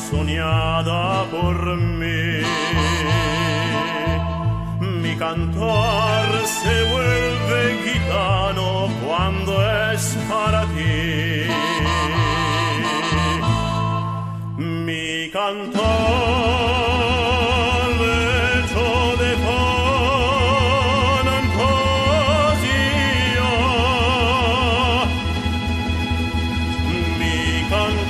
Soñada por mí. Mi cantar se vuelve gitano cuando es para ti. Mi cantar hecho de fantasía, mi cantar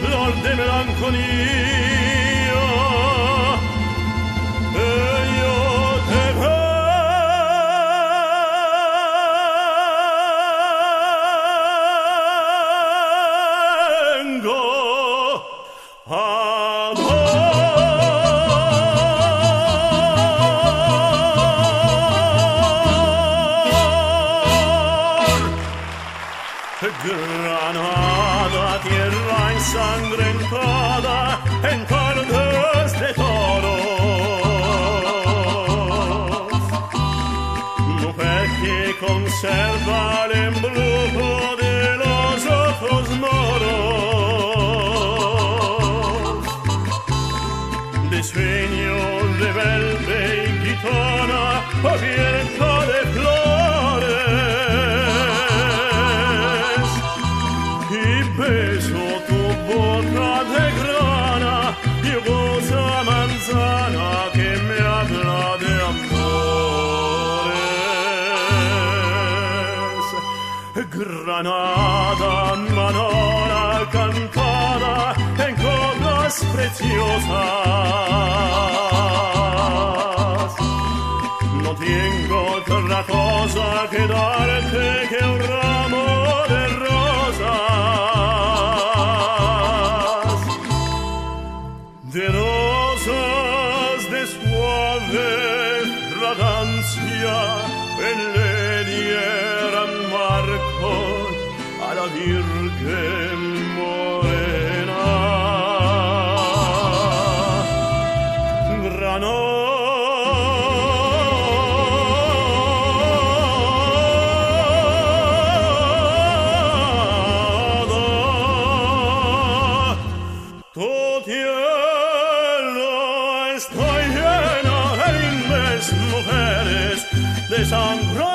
flor de melancolía, e io te vengo ador. Granada, tierra ensangrentada en tardes de toros. Mujer que conserva el embrujo de los ojos moros. De sueño rebelde y gitana, abierta de flores. Y beso tu boca de grana y goza manzana que me habla de amores. Granada, manola cantada en coplas preciosas. No tengo otra cosa que darte que un ramo de rosas. De rosas de suave fragancia en le dieran marco a la Virgen Morena. Granada, tu tierra está llena de lindas mujeres de sangre.